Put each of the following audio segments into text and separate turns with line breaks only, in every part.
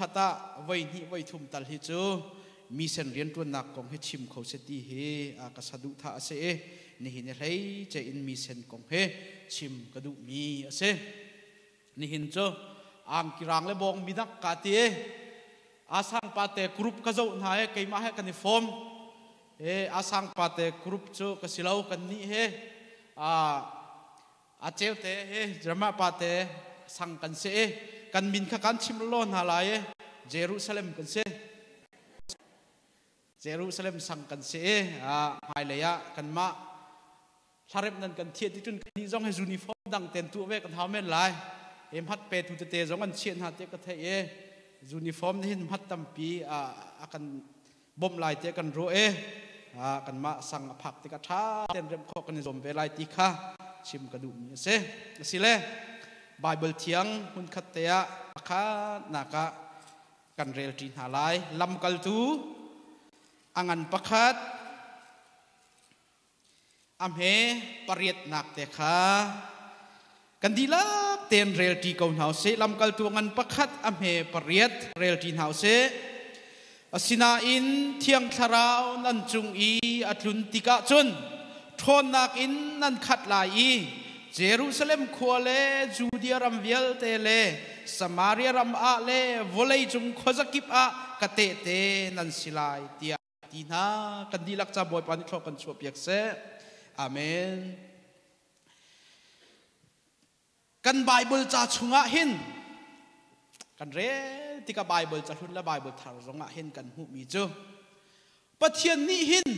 khat ah voi hnih voi thum tal hi cu misen rianṭuannak kong hi chim kho se ti hi ka saduhthah a si i nihin i hlei ce in misen kong hi chim ka duhmi a si. Nihin cu angkirang le bawng midak ka ti i asang pate group ka zoh hna i keimah he kan i fawm. E asang pate group cu ka si lo kan nih he a ceute he Jeremiah pate sang kan si i kan min kha kan chim lo hna lai i Jerusalem kan si. Jerusalem sang kan si i hmailei ah kanmah thlarep nan kan thiah ti cun kannih zong hi uniform dang ten tuah ve kan hau men lai. E hmat pe tu tete zong an chiah hna te ka theih i uniform nih hin hmat tampi a kan bawmh lai te kan ruah i kanmah sang a phak tikah ṭha tein remh khawh kan i zuam ve lai ti kha chim ka duhmi a si. Asile Bible thiang hmunkhat te ah pakhatnak ah kan relṭi hna lai. Lamkaltu a ngan pakhat a hme pariatnak te kha kan dihlak tein relṭi ko hna usih. Lamkaltu ngan pakhat a hme pariat relṭi hna usih. Asinain Thiang Thlarau nan cung i a tlun tikah cun ṭhawnnak in nan khat lai i Jerusalem khua le Judea ram vialte le Samaria ram ah le vawleicung khuazakip ah ka tehte nan si lai tiah ti hna. Kan dihlak ca Bawipa nih thlawh kan chuahpiak seh. Amen. Kan Bible ca chungah hin kan rel tikah Bible ca hlun le Bible thar zongah hin kan hmuhmi cu Pathian nih hin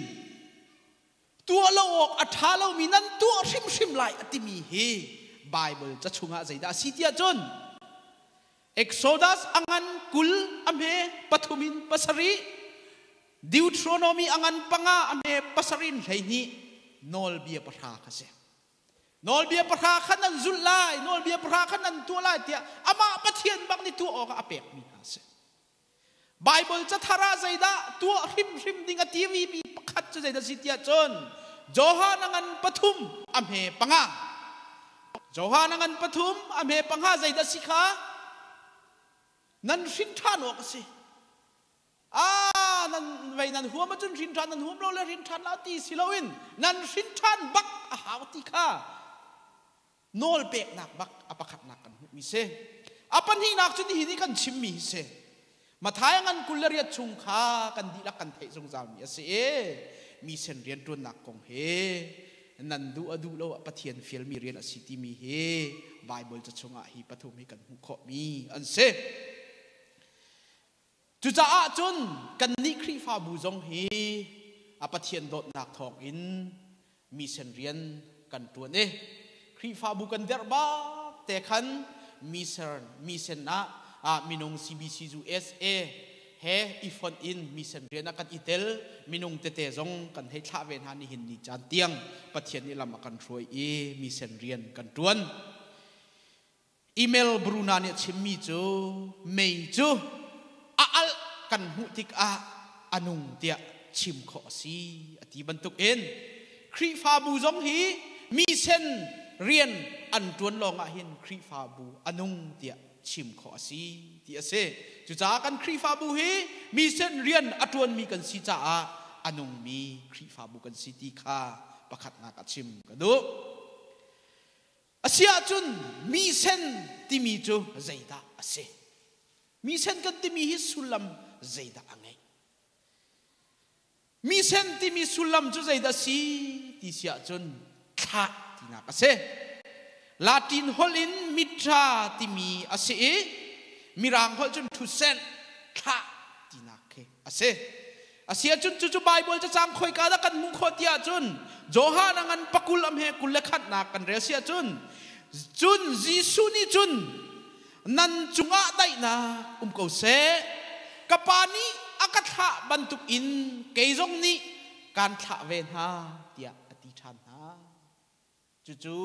tuah lo awk a ṭha lomi nan tuah hrimhrim lai a timi hi Bible ca chungah zeidah a si tiah cun Exodus a ngan 20 a hme pathum in pasarih, Deuteronomy a ngan panga a hme pasarih in 12 nawlbia pahra kha si. Nawlbia pahra kha nan zulh lai, nawlbia pahra kha nan tuah lai tiah amah Pathian bak nih tuah awkah a pekmi hna a si. Bible cathar ah zeidah tuah hrimhrim ding a timi pakhat cu zeidah si tiah cun Johan a ngan pathum a hme panga. Johan a ngan pathum a hme panga zeidah si kha nan hrin ṭhan awk a si. Ah, nan vei nan huam ahcun hrin ṭhan nan huam lo le hrin ṭhan la ti si loin nan hrin ṭhan bak a hau ti kha nawl peknak bak a pakhatnak kan hmuhmi si. A pahnihnak cu nihin i kan chimmi hi si. Matthai ngan 28 chung kha kan dihlak kan theih zungzalmi a si i mi sen rianṭuannak kong hi nan duh a duh lo ah Pathian fialmi rian a si timi hi Bible ca chungah hi pathum hi kan hmuh khawhmi an si. Cucaah cun kannih Khrihfabu zong hi a Pathian dawtnak thawngin mission rian kan ṭuan i Khrihfabu kan derh bak te khan mission mission ah minung CBC USA he i fonh in mission rian ah kan i tel minung tete zong kan hei thlah ve hna nihin ni caan tiang Pathian nih lam a kan hruai i mission rian kan ṭuan. Email Bruna nih a chimmi cu mei cu a alh kan hmuh tikah a nung tiah chim khawh a si a ti bantukin Khrihfabu zong hi misen rian an ṭuan lawngah hin Khrihfabu a nung tiah chim khawh a si ti a si. Cucaah kan Khrihfabu hi misen rian a ṭuanmi kan si caah a nungmi Khrihfabu kan si ti kha pakhatnak a chim ka duh. Asiahcun misen timi cu zeidah a si? Misen kan timi hi sullam zeidah a ngeih? Misen timi sullam cu zeidah a si ti si ahcun thlah tinak a si. Latin holh in mitra timi a si i Mirang holh cun to send, thlah tinak khi a si. Asiahcun cucu Baibal cacang khoika dah kan hmuh khawh ti ahcun Johan a ngan pakul am he 21 nak kan rel si ahcun cun Jesuh nih cun nan cungah daihnak um ko seh ka pa nih a ka thlah bantuk in kei zong nih kaan thlah ve hna tiah a ti ṭhan hna. Cucu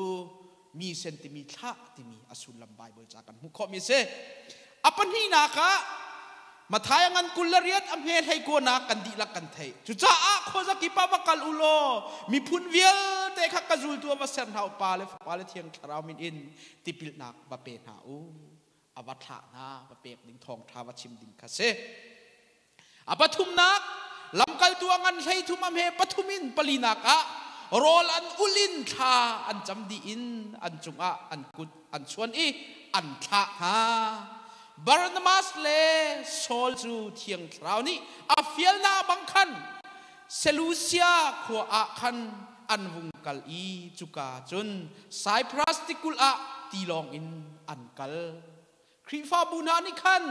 mi sen timi thlah timi a sullam Bible ca kan hmuh khawhmi a si. A pahnihnak ah Matthai a ngan 28 a hme hlei kuanak kan dihlak kan theih. Cucaah khuazakip ah va kal u law miphun vialte kha ka zultu ah va ser hna u pa le Fapa le Thiang Thlarau min in tipilnak va pe hna u. A va thlah hna, va pek ding thawngṭha va chim ding kha si. A pathumnak, lamkaltu a ngan 33 am he pathum in palinak ah rawl an ul in thla an cam dih in an cungah an kut an chuan i an thlah hna. Barnabas le Saul cu Thiang Thlarau nih a fialnak bang khan Seleucia khua ah khan an vung kal i cuka cun Saipras tikulh ah tilawng in an kal. Khrihfabu hna nih khan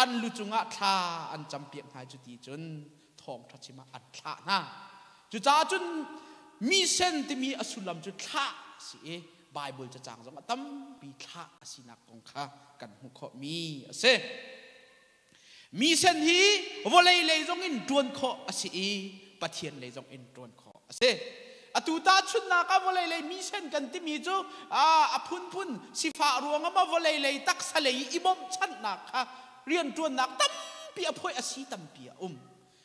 an lu cungah thla an campiak hna i cuti cun thawngṭha chim ah an thlah hna. Cucaah cun mission timi a sullam cu thlah a si i Baibal cacang zong a tampi thlah a sinak kong kha kan hmuh khawhmi a si. Mission hi vawlei lei zong in ṭuan khawh a si i Pathian lei zong in ṭuan khawh a si. Atu tahchunhnak ah vawlei lei mission kan timi cu a phunphun sifah ruangah ma vawlei lei taksa lei i bawmhchanhnak kha rianṭuannak tampi a phoih a si tampi a um.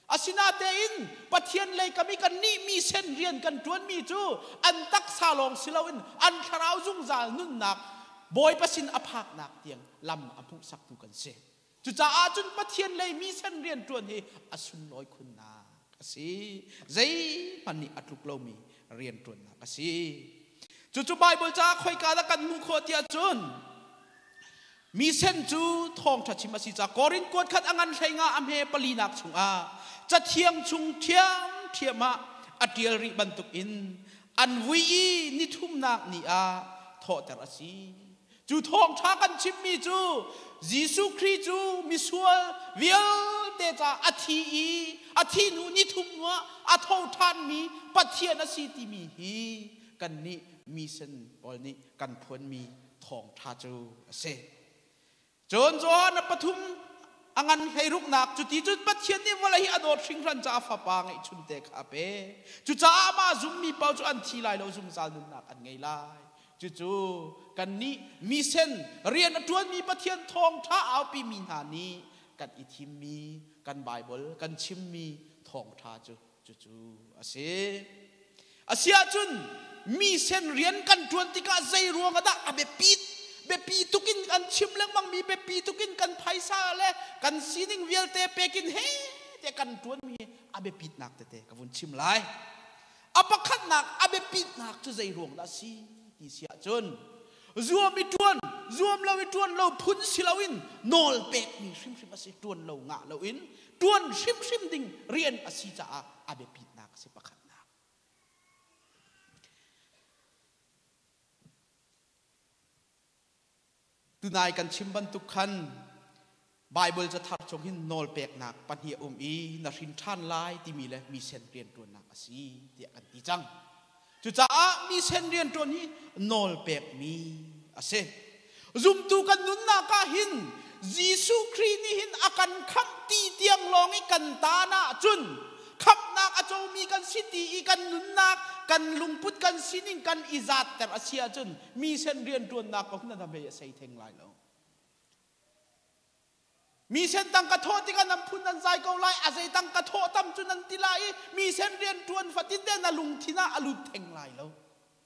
Asinatein Pathian lei kam i kannih mission rian kan ṭuanmi cu an taksa lawng si loin an thlarau zungzal nunnak Bawipa sin a phaknak tiang lam a hmuhsaktu kan si. Cucaah cun Pathian lei mission rian ṭuan hi a sunlawi khunnak a si. Zeihmanh nih a tluk lomi rian ṭuannak a si. Cucu Baibal caah khoika dah kan hmuh khawh tiah cun mission cu thawngṭha chim a si caah Korin kuat khat a ngan 15 a hme palinak chungah cathiang chung ṭhiamṭhiam ah a ṭial rih bantukin an vui i nithumnak ni ah thawhter a si. Cu thawngṭha kan chimmi cu Jesuh Khrih cu misual vialte caah a thi i a thi hnu nithum hnuah a tho ṭhanmi Pathian a si timi hi kannih mission pawl nih kan phuanmi thawngṭha cu a si. Cun Johan a pathum a ngan hleiruknak cuti cun Pathian nih vawlei hi a dawt hringhran caah fapa ngeihchunte kha a pe. Cucaah amah zummi paoh cu an thi lai lo zungzal nunnak an ngei lai. Cucu kannih mission rian a ṭuanmi Pathian thawngṭha aupimi hna nih kan i thimmi kan Baibal kan chimmi thawngṭha cu cucu a si. Asiahcun mission rian kan ṭuan tikah zei ruang ah dah a biapit biapi tukin kan chim lengmangmi biapi tukin kan phaisa le kan sining vialte pekin he tiah kan ṭuanmi a biapitnak tete ka vun chim lai. A pakhatnak a biapitnak cu zei ruang dah si ti si ahcun zuam i ṭuan zuam lo i ṭuan lo phun si loin nawl pekmi hrimhrim a si ṭuan lo ngah loin ṭuan hrimhrim ding rian a si caah a biapitnak a si pakhatnak. Tunai kan chim bantuk khan Baibal cathar chung hin nawl peknak pahnih a um i na hrin ṭhan lai timi le mission rianṭuannak a si tiah kan ti cang. Cucaah mission rianṭuan hi nawl pekmi a si. Zumtu kan nunnak ah hin Jesuh Khrih nih hin a kan khamh ti tiang lawng i kan taan ahcun khamhnak a comi kan si ti i kan nunnak kan lungput kan sining kan i zatter a si ahcun mission rianṭuannak kong na hmei a sei theng lai lo. Mi sen tang ka thawh tikah nan phun nan zai ko lai, a zei tang ka thawh tam cu nan ti lai i mi sen rian ṭuan fatin te na lungthin ah a lut theng lai lo.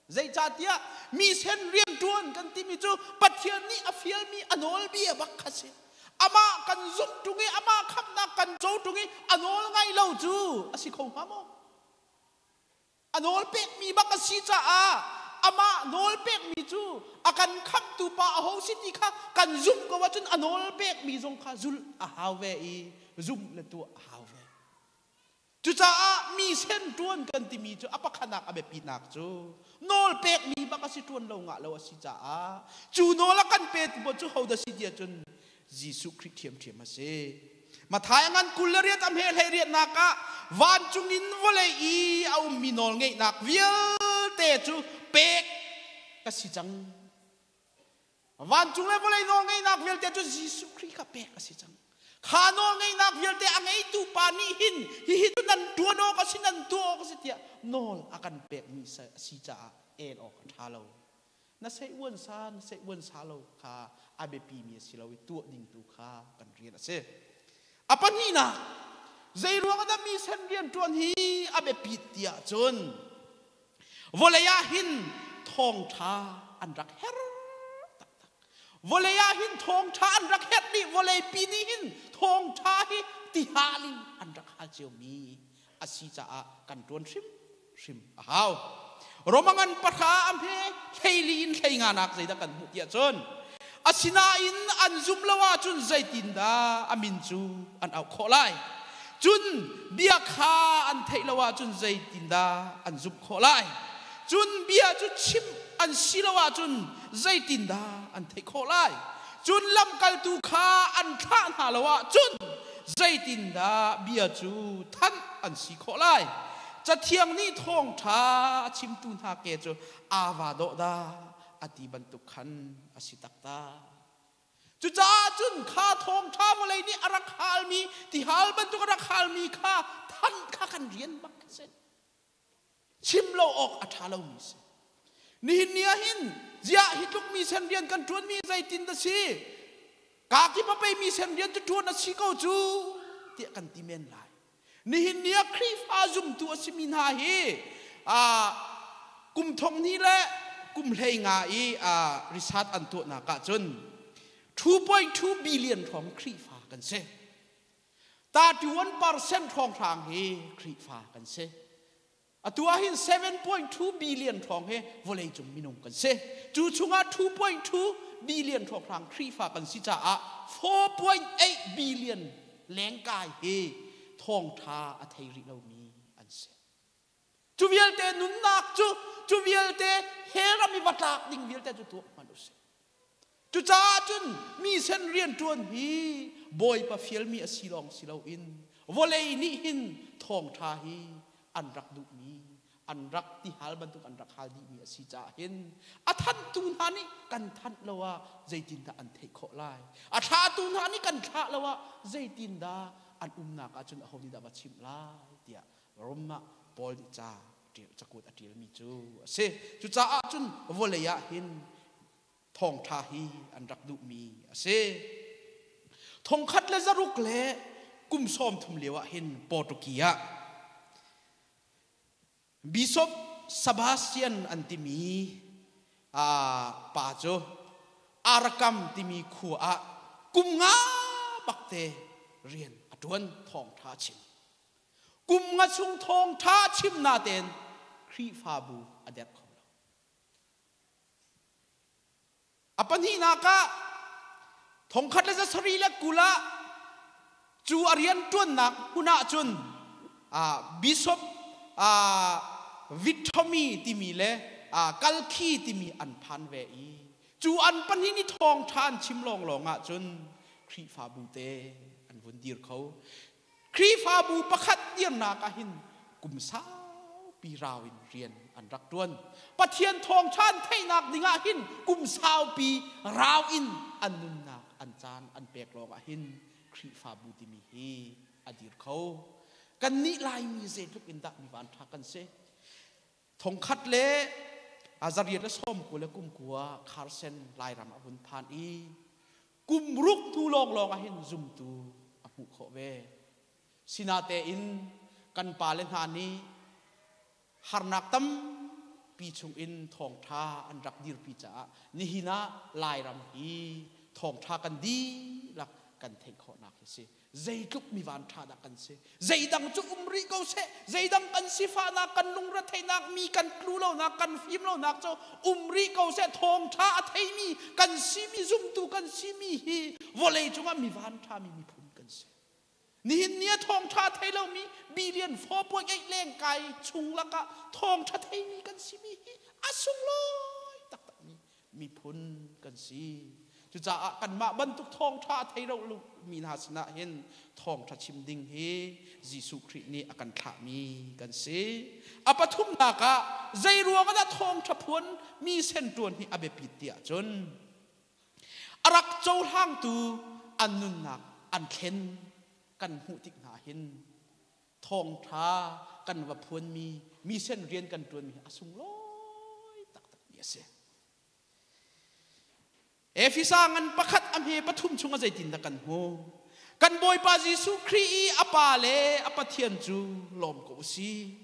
Zeicahtiah mi sen rian ṭuan kan timi cu Pathian nih a fialmi a nawlbia bak kha si. Amah kan zumh ṭung i amah khamhnak kan co ṭung i a nawl ngaih lo cu a si kho hnga maw? A nawl pekmi bak a si caah amah nawl pekmi cu a kan khamhtu pa aho si ti kha kan zumh ko ahcun a nawl pekmi zong kha zulh a hau ve i zumh le tuah a hau ve. Cucaah mi sen ṭuan kan timi cu a pakhatnak a biapinak cu nawl pekmi bak a si ṭuan lo ngah lo a si caah cu nawl a kan petu cu hodah si ti ahcun Jesuh Khrih ṭhiamṭhiam a si. Matthai a ngan 28 a hme 18nak ah vancung in vawlei i a ummi nawlngeihnak vialte cu pek ka si cang. Vancung le vawlei nawlngeihnak vialte cu Jesuh Khrih kha pek a si cang. Kha nawlngeihnak vialte a ngeitu pa nih hin hihi cu nan ṭuan awk a si nan tuah awk a si tiah nawl a kan pekmi a si caah el awk a ṭha lo. Na seih uan sa na seih uan sa lo kha a biapimi a si lo i tuah ding tu kha kan rian a si. A pahnihnak, zei ruang dah mi sen rian ṭuan hi a biapit tiah cun vawlei ah hin thawngṭha an rak her taktak. Vawlei ah hin thawngṭha an rak herh dih. Vawleipi nih hin thawngṭha hi tihal in an rak hal ciomi a si caah kan ṭuan hrimhrim a hau. Romangan pahra a hme hleili in hlei nganak zeidah kan hmuh tiah cun asinain an zumh lo ahcun zeitindah a min cu an auh khawh lai? Cun bia kha an theih lo ahcun zeitindah an zumh khawh lai? Cun bia cu chimh an si lo ahcun zeitindah an theih khawh lai? Cun lamkaltu kha an thlah hna lo ahcun zeitindah bia cu thanh an si khawh lai? Cathiang nih thawngṭha a chimtu hna ke cu aa va dawh dah a ti bantuk khan a si taktak. Cucaah cun kha thawngṭha vawlei nih a rak halmi, tihal bantuk a rak halmi kha thanh kha kan rian bak a si. Chim lo awk a ṭha lomi si. Nihin ni ah hin ziah hi tluk mi sen rian kan ṭuanmi zeitin dah si? Kaa kip a peimi sen rian cu ṭuan a si ko cu tiah kan ti men lai. Nihin ni ah Khrihfa zumtu a simi hna hi kum thong hnih le kum hlei nga i research an tuahnak ah cun 2.2 billion hrawng Khrihfa kan si. 31% hrawnghrang hi Khrihfa kan si. Atu ah hin 7.2 billion hrawng hi vawleicung minung kan si. Cu chungah 2.2 billion hrawnghrang Khrihfa kan si caah 4.8 billion lengkai hi thawngṭha a thei rih lomi an si. Cu vialte nunnak cu, cu vialte hell ram i va tlak ding vialte cu tuak hmanh usih. Cucaah cun mi sen rianṭuan hi Bawipa fialmi a si lawng si loin vawlei nih hin thawngṭha hi an rak duhmi, an rak tihal bantuk an rak hal dihmi a si caah hin a thanhtu hna nih kan thanh lo ah zeitindah an theih khawh lai? A thlahtu hna nih kan thlah lo ah zeitindah an umnak ah cun aho nih dah va chimh lai tiah Rom ah Paul nih ca cakuat a ṭialmi cu a si. Cucaah cun vawlei ah hin thawngṭha hi an rak duhmi a si. Thongkhat le zaruk le kum 30 lio ah hin Portugi ah Bishop Sebastian an timi pa cu Arakam timi khua ah kum nga bakte rian a ṭuan thawngṭha a chim. Kum nga chung thawngṭha chim natein Khrihfabu a derh kho lo. A pahnihnak ah thongkhat le 720 ah cu a rianṭuannak hmun ah cun Bishop Vithomi timi le Kalkhi timi an phan ve i cu an pahnih nih thawngṭha an chim lawnglawng ah cun Khrihfabu te an vun dir kho. Khrihfabu pakhat dirnak ah hin kum saupi rau in rian an rak ṭuan. Pathian thawngṭha an theihnak ding ah hin kum saupi rau in an nunnak an caan an pek lawng ah hin Khrihfabu timi hi a dir kho. Kannih Laimi zeitluk in dah mi vanṭha kan si. Thongkhat le a zariat le sawm ku le kum kua Carson Lairam a vun phan i kum ruk hnu lawnglawng ah hin zumtu a hmuh khawh ve. Sinatein kan pale hna nih harnak tampi chungin thawngṭha an rak dirpi caah nihin ah Lairam hi thawngṭha kan dihlak kan theih khawhnak hi si. Zeitluk mi vanṭha dah kan si. Zeidang cu um rih ko seh. Zeidang kan sifahnak, kan lungretheihnak, mi kan tlu lonak, kan fim lonak cu um rih ko seh. Thawngṭha a theimi kan simi, zumtu kan simi hi vawlei cungah mi vanṭha mi miphun kan si. Nihin ni ah thawngṭha a thei lomi billion 4.8 leng kai chung lakah thawngṭha theimi kan simi hi a sunglawi taktakmi miphun kan si. Cucaah kanmah bantuk thawngṭha a thei lomi hna sinah hin thawngṭha chim ding hi Jesuh Khrih nih a kan thlahmi kan si. A pathumnak ah zei ruang ah dah thawngṭha phuan mi sen ṭuan hi a biapit ti ahcun a rak cohlangtu an nunnak an thlen kan hmuh tik hna hin thawngṭha kan va phuanmi mi sen rian kan ṭuanmi hi a sunglawi taktakmi a si. Efesa ngan pakhat a hme pathum chung a zeitindah kan hmu? Kan Bawipa Jesuh Khrih i a Pa le a Pathian cu lawm ko u si.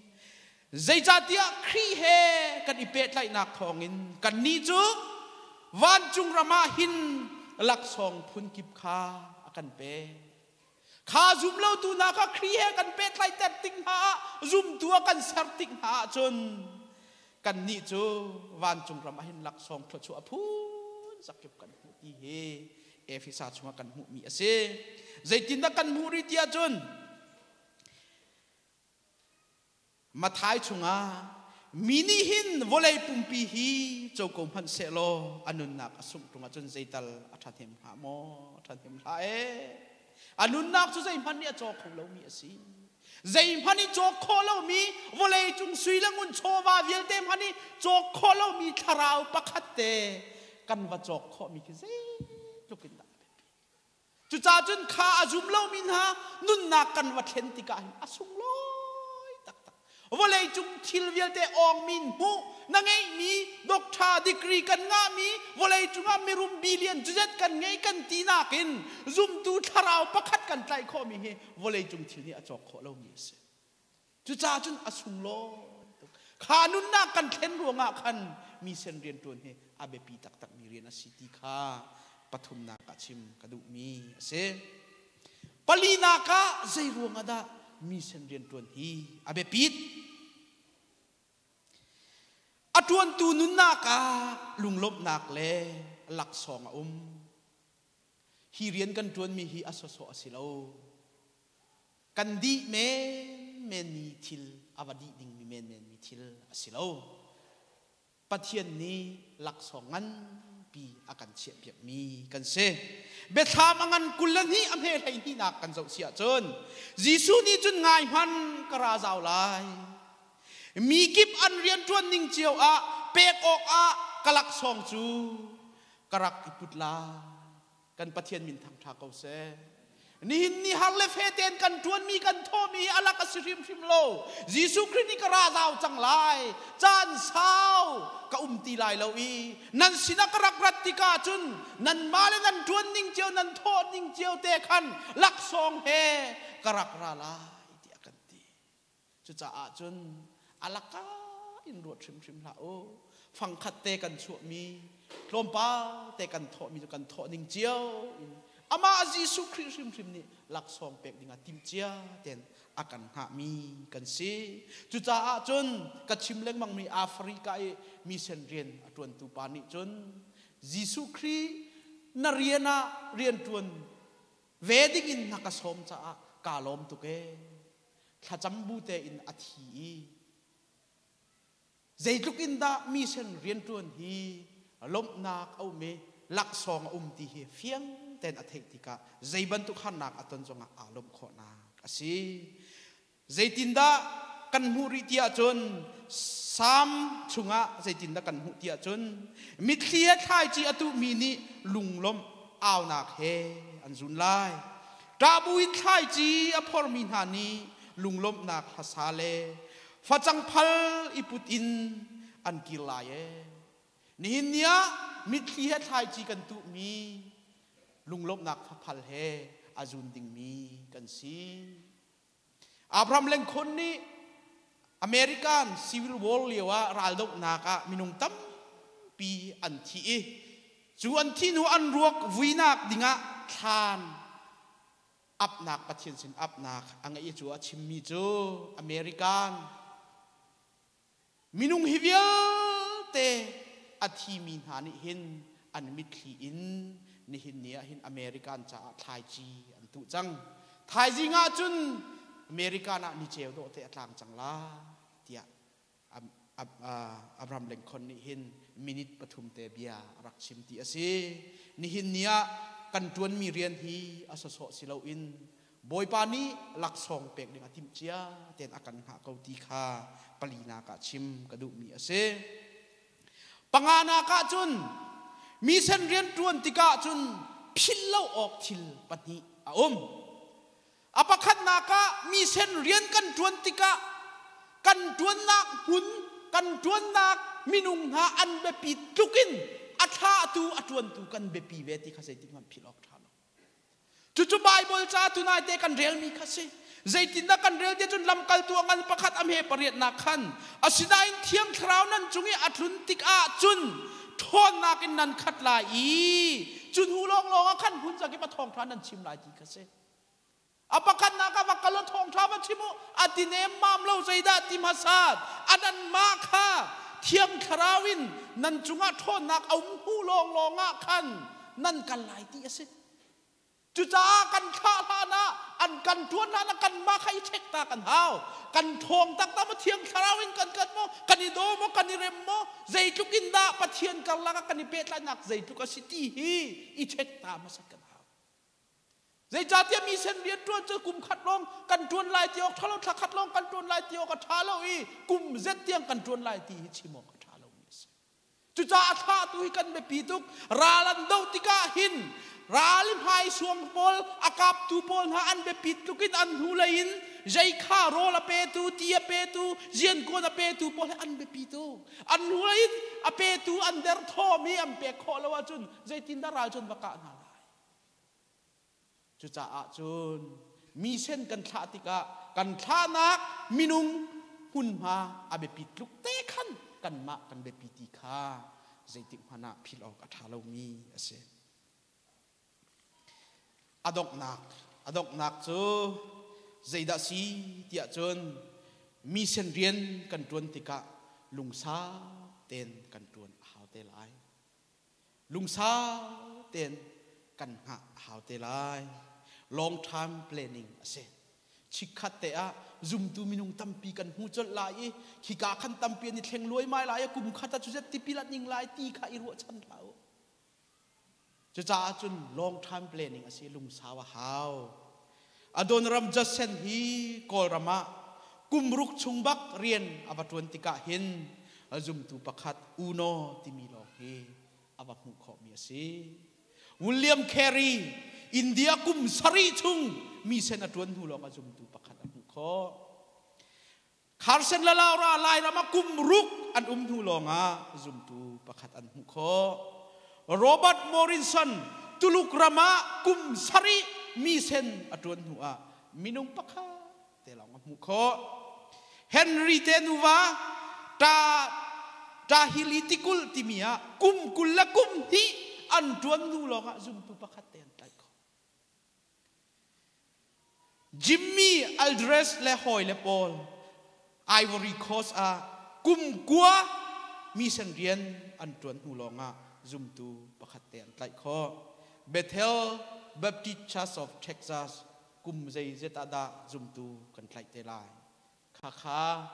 Zeicahtiah Khrih he kan i pehtlaihnak thawngin kannih cu Vancung ram ah hin laksawng phunkip kha a kan pek. Kha zumlotu hna kha Khrih he kan pehtlaihter tik hna ah, zumtu a kan ser tik hna ahcun kannih cu vancung ram ah hin laksawng thluachuah a phun zakip kan hmuh ti hi Efesa chungah kan hmuhmi a si. Zeitindah kan hmuh rih ti ahcun Mathai chungah mi nih hin vawlei pumpi hi co ko hmanh sehlaw a nunnak a sungh ṭung ahcun zeital a ṭhahnem hnga maw? A ṭhahnem hlah ee. A nunnak cu zeihmanh nih a caw kho lomi a si. Zeihmanh i cawk khawh lomi vawlei cung sui le ngun chawva vialte hmanh i cawk khawh lomi thlarau pakhat te kan va cawk khawhmi khi zeitluk in dah a biapi. Cucaah cun kha a zum lomi hna nunnak kan va thlen tikah hin a sunglawi taktak. Vawleicung thil vialte awngmi hmuh na ngeihmi doctor degree kan ngahmi vawleicung ah mirum billion cuzet kan ngei kan ti nakin zumtu thlarau pakhat kan tlaih khawhmi hi vawleicung thil nih a cawk khawh lomi a si. Cucaah cun a sunglawi tuk. Kha nunnak kan thlen ruangah khan mission rianṭuan hi a biapi taktakmi rian a si ti kha pathumnak ah chim ka duhmi a si. Palinak ah zei ruangah dah mission rianṭuan hi a biapit? A ṭuantu nunnak ah lunglawmhnak le laksawng a um. Hi rian kan ṭuanmi hi a sawsawh a si lo. Kan dih menmenmi thil a va dih dingmi menmenmi thil a si lo. Pathian nih laksawng nganpi a kan chiahpiakmi kan si. Biathlam a ngan 22 a hme 12nak kan zoh si ahcun Jesuh nih cun ngai hman ka ra zau lai. Mi kip an rianṭuan ning cio ah pek awkah ka laksawng cu ka rak i put lai. Kan Pathian min thangṭha ko seh. Nihin ni har le fe tein kan ṭuanmi kan thawhmi hi alak a si hrimhrim lo. Jesuh Khrih nih ka ra zau cang lai. Caan sau ka um ti lai lo i nan sinah ka rak rat tikah cun nanmah le nan ṭuan ning cio nan thawh ning cio te khan laksawng he ka rak ra lai tiah kan ti. Cucaah cun a laka in ruat hrimhrim hlah u. Fangkhat te kan chuahmi, tlawmpal te kan thawhmi cu kan thawh ning cio in amah Jesuh Khrih hrimhrim nih laksawng pek dingah timhcia tein a kan hngahmi kan si. Cucaah cun ka chim lengmangmi Africa i mission rian a ṭuantu pa nih cun Jesuh Khrih na rian ah rian ṭuan ve dingin na ka sawm caah kaa lawm tuk ee. Thlacam bu tein a thi i zeitluk in dah mission rianṭuan hi lawmhnak a um i laksawng a um ti hi fiang tein a theih tikah zei bantuk harnak a ton zongah aa lawmh khawhnak a si. Zeitindah kan hmuh rih ti ahcun Salm chungah zeitindah kan hmuh ti ahcun mitthli he thlaici a tuhmi nih lunglawmh aunak he an zun lai. Ṭah buin thlaici a phormi hna nih lunglawmhnak hlasa le facang phal i put in an kir lai ee. Nihin ni ah mitthli he thlaici kan tuhmi lunglawmhnak faphal he a zun dingmi kan si. Abraham Lincoln nih American Civil War lio ah raldohnak ah minung tampi an thi i Cu an thih hnu an ruak vuinak dingah thlan apnak Pathian sin apnak a ngeih i cu a chimmi cu American minung hi vialte a thimi hna nih hin an mitthli in nihin ni ah hin American caah thlaici an tuh cang. Thaizing ah cun American ah niceu dawh te a tlang cang lai tiah Abraham Lincoln nih hin minute 3 te bia a rak chim ti a si. Nihin ni ah kan ṭuanmi rian hi a sawsawh si loin Bawipa nih laksawng pek ding a timh cia tein a kan hngah ko ti kha palinak ah chim ka duhmi a si. Panganak ah cun mission rian ṭuan tikah cun philh lo awk thil pahnih a um. A pakhatnak ah mission rian kan ṭuan tikah kan ṭuannak hmun, kan ṭuannak minung hna an biapi tlukin a thlahtu, a ṭuantu kan biapi ve ti kha zeitik hmanh philh awk ṭha lo. Cucu Baibal ca tunai te kan relmi kha si. Zeitindah kan rel ti cun lamkaltu a ngan pakhat a hme pariatnak khan asinain Thiang Thlarau nan cung i a tlun tikah cun ṭhawnnak in nan khat lai i cu hnu lawnglawng ah khan hmun zakip a thawngṭha nan chim lai ti kha si. A pakhatnak ah va kal u thawngṭha va chim u a ti nemmam lo zeidah ti hmasat a nanmah kha Thiang Thlarau in nan cungah ṭhawnnak a um hnu lawnglawng ah khan nan kal lai ti a si. Cucaah kan thlah hlan ah an kan ṭuan hlan ah kanmah kha i check ta kan hau. Kan ṭhawng taktak maw Thiang Thlarau in kan kat maw kan i daw maw kan i rem maw zeitluk in dah Pathian karlak ah kan i pehtlaihnak zeitluk a si ti hi i check ta hmasat kan hau. Zeicahtiah mi sen rian ṭuan cu kum khat lawng kan ṭuan lai ti awk ṭha lo, thla khat lawng kan ṭuan lai ti awk a ṭha lo i kum zet tiang kan ṭuan lai ti hi chim awk a ṭha lomi a si. Cucaah a thlahtu hi kan biapi tuk. Ral an doh tikah hin ral i hmaisuang pawl, a kaptu pawl hna an biapit tluk in an hnulei in zei kha rawl a petu, ti a petu, ziankuan a petu pawl hi an biapi tuk. An hnulei in a petu an derthawm i an pek khawh lo ahcun zeitindah ral cu an va kah hna lai? Cucaah cun misen kan thlah tikah kan thlahnak minung hmunhma a biapit tluk te khan kanmah kan biapi ti kha zeitik hmanh ah philh awk a ṭha lomi a si. A donghnak a donghnak cu zeidah si tiah cun misen rian kan ṭuan tikah lungsau tein kan ṭuan a hau te lai. Lungsau tein kan hngah a hau te lai. Long term planning a si. Chikkhat te ah zumtu minung tampi kan hmu colh lai i khika khan tampi an i thleng luaimai lai i kum khat ah cuzet tipil an ing lai ti kha i ruahchan hlah u. Cucaah cun long term planning a si lungsau a hau. Adoniram Judson hi Kawlram ah kum ruk chung bak rian a va ṭuan tikah hin zumtu pakhat Uno timi lawng hi a va hmuh khawhmi a si. William Carey India kum sarih chung misen a ṭuan hnu lawng ah zumtu pakhat a hmuh khawh. Carson le Laura Lairam ah kum ruk an um hnu lawngah zumtu pakhat an hmuh khawh. Robert Morrison Tuluk ram ah kum sarih misen a ṭuan hnu ah minung pakhat te lawng a hmuh khawh. Henry te nuva Ta Tahili tikulh timi ah kum 20 le kum hnih an ṭuan hnu lawngah zumtu pakhat te an tlaih khawh. Jimmy Aldress le hawile pawl Ivory Coast ah kum kua mission rian an ṭuan hnu lawngah zumtu pakhat te an tlaih khawh. Bethel Baptist Church of Texas kum zeizet ah dah zumtu kan tlaih te lai? Khakha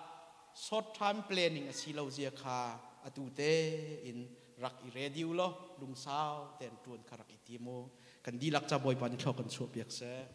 short time planning a si lo zia kha atu tein rak i ready u law lungsau tein ṭuan kha rak i tim u. Kan dihlak ca Bawipa nih thlawh kan chuahpiak seh.